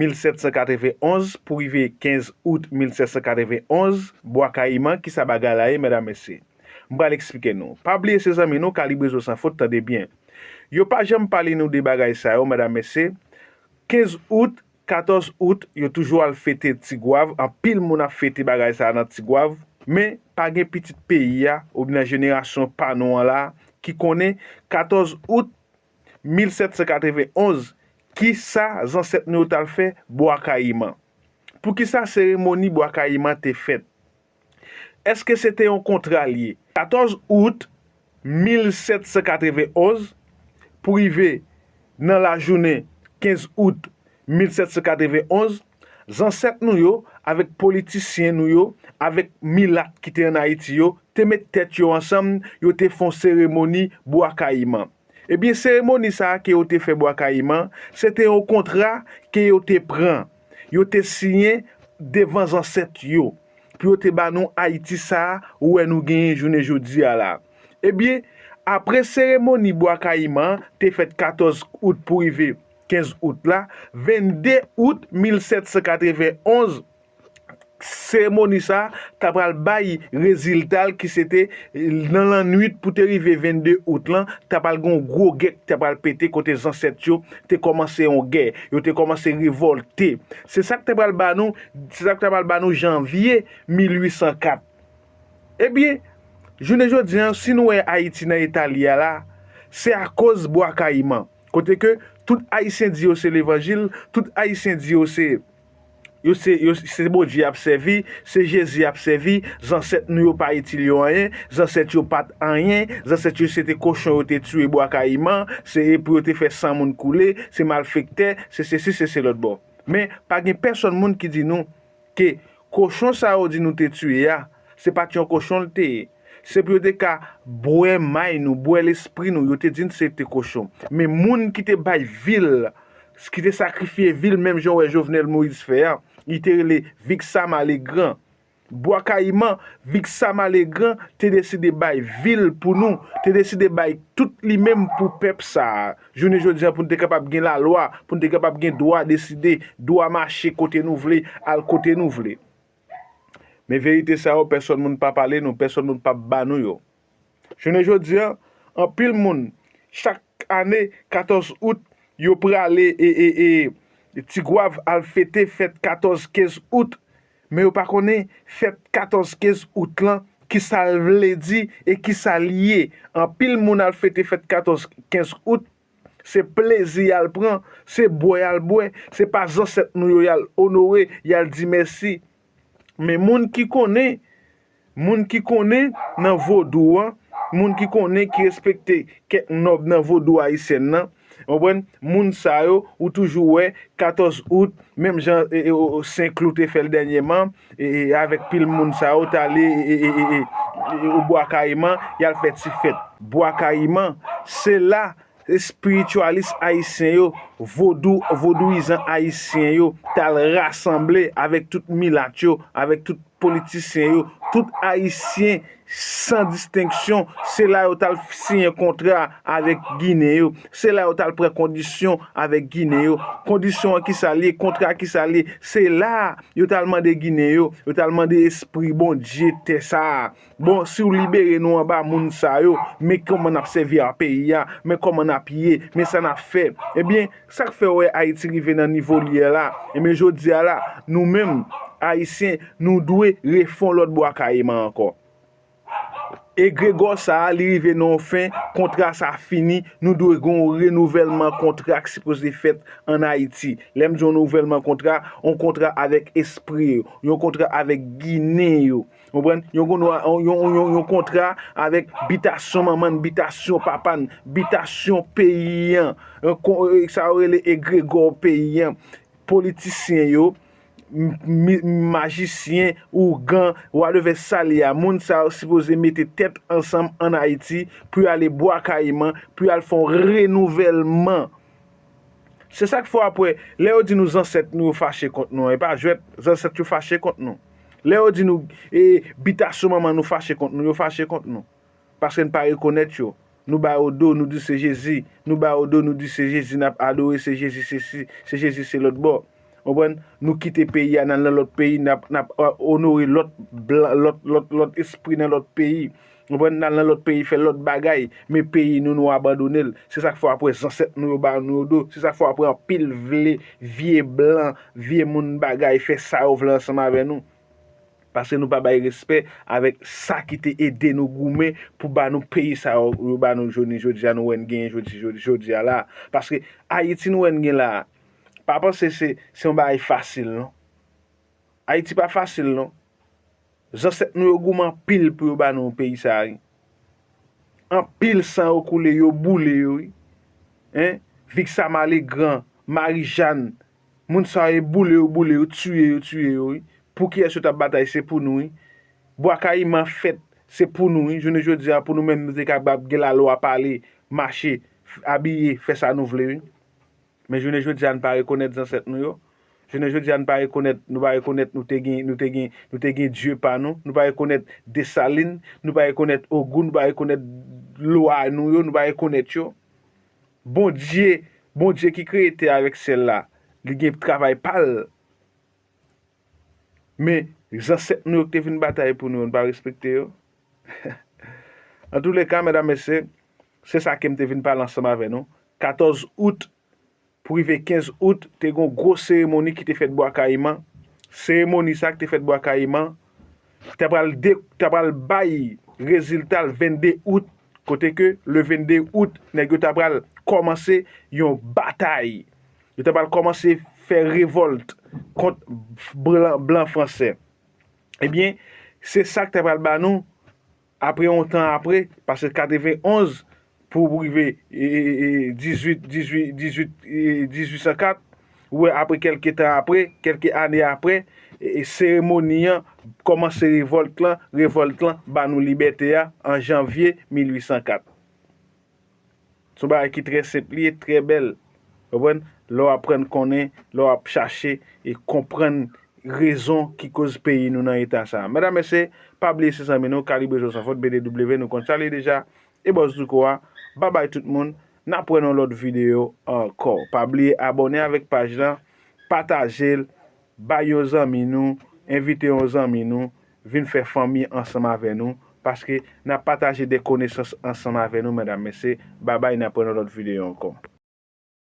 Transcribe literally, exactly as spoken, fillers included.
mil sèt san katrevenn onz pou rive kenz out mil sèt san katrevenn onz, Bwa Kayiman, kisa bagay la ye, medam, mesye? M pral eksplike nou. Pa bliye, se zanmi nou, Kalibre Zo San Fot, tande byen. Yo pa janm pale nou de bagay sa yo, medam, mesye. Kenz out, katòz out, yo toujou al fete Tigwav. Anpil moun ap fete bagay sa a nan Tigwav. Men, pa gen pitit peyi a, oubyen nan jenerasyon pa nou an la, ki konnen katòz out mil sèt san katrevenn onz, kisa zansèt nou yo t al fè Bwa Kayiman? Poukisa seremoni Bwa Kayiman te fèt? Èske se te yon kontra l ye? Katòz out mil sèt san katrevenn onz pou rive nan lajounen kenz out mil sèt san katrevenn onz, zansèt nou yo, avèk politisyen nou yo, avèk milat ki te ann Ayiti yo, te met tèt yo ansanm, yo te fè yon seremoni Bwa Kayiman. Ebyen, seremoni sa a ke yo te fè Bwa Kayiman, se te yon kontra ke yo te pran, yo te siyen devan zansèt yo, pou yo te ba nou Ayiti sa a ou wè nou genyen jounen jodi a la. Ebyen, apre seremoni Bwa Kayiman an te fèt katòz out pou rive kenz out la, vennde out mil sèt san katrevenn onz, seremoni sa a ta pral bay rezilta l ki se te nan lannwit pou te rive vennde out lan, ta pral gen yon gwo gè ki ta pral pete kote zansèt yo te kòmanse yon gè, yo te kòmanse revòlte. Se sa k ta pral ba nou, se sa k ta pral ba nou janvye mil uit san kat. Ebyen, jounen jodi a, si nou wè Ayiti nan eta li a la, se akoz Bwa Kayiman. Kote ke tout Ayisyen di yo se levanjil, tout Ayisyen di yo se, yo se, yo se Bondye y ap sèvi, se Jezi y ap sèvi, zansèt nou yo pa itil yo anyen, zansèt yo pa t anyen, zansèt yo se te kochon yo te tiye Bwa Kayiman, se pou yo te fè san moun koule, se malfektè, se sesi, se se lòt bò. Men, pa gen pèsòn moun ki di nou ke kochon sa yo di nou te tiye a, se pa t yon kochon l te ye. Se pou yo te ka bwè may nou, bwè lespri nou, yo te di n se te kochon. Men moun ki te bay vi l, ki te sakrifye vi l, menm jan w wè Jovenel Moïse fè a, li te rele Vixam Alegran. Bwa Kayiman, Vixam Alegran te deside bay vi l pou nou, te deside bay tout li menm pou pèp sa a. Jounen jodi a, pou n te kapab gen lalwa, pou n te kapab gen dwa deside, dwa mache kote nou vle, al kote nou vle. Men verite sa yo, pèsòn moun pa pale nou, pèsòn moun p ap ba nou yo. Jounen jodi a, anpil moun, chak ane, katòz out, yo prale e, e, e, Tigwav al fete fèt katòz, kenz out. Men yo pa konnen fèt katòz, kenz out lan, kisa l vle di e kisa l ye. Anpil moun al fete fèt katòz, kenz out, se plezi y al pran, se bwè y al bwè, se pa zansèt nou yo y al onore, y al di mèsi. Men moun ki konnen, moun ki konnen nan vodou an, moun ki konnen, ki respekte kèk nòb nan vodou ayisyen nan, w konprann? Moun sa yo, ou toujou wè, katòz out, menm jan, e, e, o, o, Sen Klou te fè l dènyèman, e, e, avèk pil moun sa yo, t ale, e, e, e, e, e, e, o Bwa Kayiman, y al fè ti fèt. Bwa Kayiman, se la, espiritualis ayisyen yo, vodou, vodouyizan ayisyen yo, t al rasanble avèk tout milat yo, avèk tout politisyen yo, tout ayisyen san distenksyon, se la yo t al siyen kontra avèk Ginen yo, se la yo t al pran kondisyon avèk Ginen yo. Kondisyon an kisa l ye, kontra kisa l ye, se la yo t al mande Ginen yo, yo t al mande espri Bondye tè sa a. Bon, si w libere nou anba moun sa yo, men kòman n ap sèvi a peyi a, men kòman n ap ye, men sa n ap fè. Ebyen, sa k fè w wè Ayiti rive nan nivo l ye la. Ebyen, jodi a la, nou menm, Ayisyen, nou dwe refè yon lòt Bwa Kayiman ankò. Egregò sa a, li rive nan yon fen, kontra sa a fini, nou dwe gen yon renouvèlman kontra k sipoze fèt ann Ayiti. Lè m di yon nouvèlman kontra, yon kontra avèk espri yo, yon kontra avèk Ginen yo. Ou konprann? Yon kontra, yon, yon, yon, yon kontra avèk bitasyon manman n, bitasyon papa n, bitasyon peyi an. Yon kon-, sa yo rele egregò peyi an. Politisyen yo, m-, mi-, majisyen, ougan, whatever sa l ye a, moun sa yo sipoze mete tèt ansanm ann Ayiti pou y ale Bwa Kayiman, pou y al fè yon renouvèlman. Se sa k fè w ap wè, lè yo di nou zansèt nou yo fache kont nou an, e pa jwèt, zansèt yo fache kont nou. Lè yo di nou, e, bitasyon manman nou fache kont nou, yo fache kont nou. Paske n pa rekonèt yo. Nou ba yo do, nou di se Jezi. Nou ba yo do, nou di se Jezi n ap adore, se Jezi sesi, se Jezi se lòt bò. Konprann? Nou kite peyi a, n al nan lòt peyi, n ap, n ap, euh, onore lòt blan, lòt, lòt, lòt espri nan lòt peyi. Konprann? N al nan lòt peyi, fè lòt bagay, men peyi nou, nou abandone l. Se sa k fè w ap wè zansèt nou yo ba nou do. Se sa k fè w ap wè anpil vle, vye blan, vye moun bagay, fè sa yo vle ansanm avè nou. Paske nou pa bay respè avèk sa ki te ede nou goumen pou ba nou peyi sa yo, yo ba nou jodi, jodi a, nou wè n genyen jodi, jodi, jodi a la. Paske Ayiti nou wè n gen la, pa panse se, se yon bagay fasil, non. Ayiti pa fasil, non. Zansèt nou yo goumen anpil pou yo ba nou peyi sa a, wi. Anpil san yo koule, yo boule yo, wi. Hein? Vixama Legrand, Marijàn, moun sa yo boule yo, boule yo, tiye yo, tiye yo, wi. Pou kiyès yo t ap batay? Se pou nou, wi. Bwa Kayiman fèt, se pou nou, wi. Jounen jodi a, pou nou menm, nou te kapab gen lalwa pale, mache, f-, abiye, fè sa nou vle, wi. Men jounen jodi a, n pa rekonèt zansèt nou yo. Jounen jodi a, n pa rekonèt, nou pa rekonèt nou te gen, nou te gen, nou te gen dye pa nou. Nou pa rekonèt Desalin, nou pa rekonèt Ogou, nou pa rekonèt lwa nou yo, nou pa rekonèt yo. Bondye, Bondye ki kreye tè avèk syèl la, li gen travay pa l. Men, zansèt nou yo ki te vin batay pou nou yo, n pa respekte yo. Antouleka, medam, mesye, se sa ke m te vin pale ansanm avè nou. Katòz out pou rive kenz out, te gen yon gwo seremoni ki te fèt Bwa Kayiman. Seremoni sa ki te fèt Bwa Kayiman, ta pral de-, ta pral bay rezilta l vennde out, kote ke le vennde out, nèg yo ta pral kòmanse yon batay. Yo ta pral kòmanse fè revòlt kont blan, blan fransè. Ebyen, se sa k ta pral ba nou, apre yon tan apre, paske katrevenn onz pou rive, e, e, e, dizuit, dizuit, dizuit, e, dizuit san kat, ou wè, apre kèlke tan apre, kèlke ane apre, e, e, seremoni an kòmanse revòlt lan, revòlt lan ba nou libète a an janvye mil uit san kat. Se yon bagay ki trè senp, li ye, trè bèl. Konprann? Lè w aprann konnen, lè w ap chache e konprann rezon ki koz peyi nou nan eta sa a. Medam, mesye, pa bliye se zanmi nou, Kalibre Zo San Fot, B D W, nou konn sa l ye deja. E bòs Douko a, babay tout moun, n ap wè nan lòt videyo ankò. Pa bliye abòne avèk paj lan, pataje l, bay yon zanmi nou, envite yon zanmi nou, vin fè fanmi ansanm avè nou, paske n ap pataje de konesans ansanm avè nou, medam, mesye. Babay, n ap wè nan lòt videyo ankò.